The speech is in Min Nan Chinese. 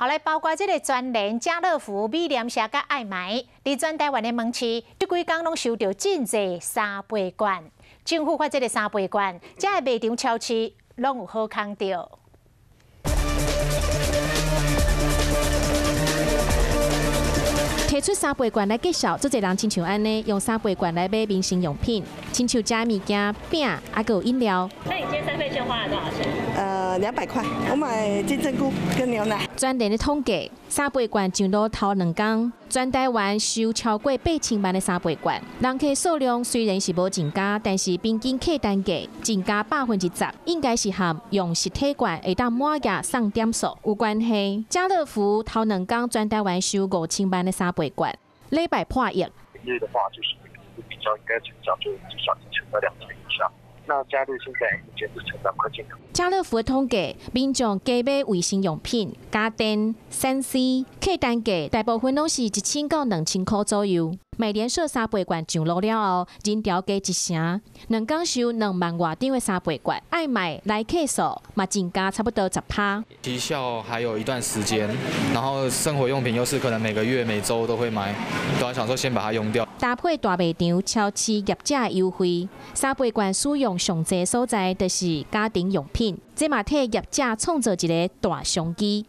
好來，包括這个全聯、家樂福、美廉社佮愛買，佇全台灣的門市，這幾工攏收著真濟三倍券。政府發這个三倍券，遮的賣場超市攏有好康著。提出三倍券來介紹，足濟人親像按呢，用三倍券來買民生用品，親像食物件、餅，啊，閣有飲料。那你今天三倍券花了多少錢？200塊，我買金針菇跟牛奶。全聯的統計，三倍券上路頭兩工，全台灣收超過8000萬的三倍券，人客數量雖然是無增加，但是平均客單價增加10%，應該是和用實體券會當滿額送點數有關係。家樂福頭兩工全台灣收5000萬的三倍券，禮拜破億。平日的話，就是比較應該成長，就至少1成到2成以上。那假日現在目前是成長快近。家樂福的統計，民眾加買衛生用品、家電、3C，客單價大部分攏是1000到2000塊左右。美廉社三倍券上路了後，人潮加一成，兩工收2萬外張的三倍券，愛買來客數嘛增加差不多10趴。期效還有一段時間，然後生活用品又是可能每個月、每週都會買，都還想說先把它用掉。搭配大賣場、超市業者優惠，三倍券使用上濟所在就是家庭用品，這嘛替業者創造一个大商機。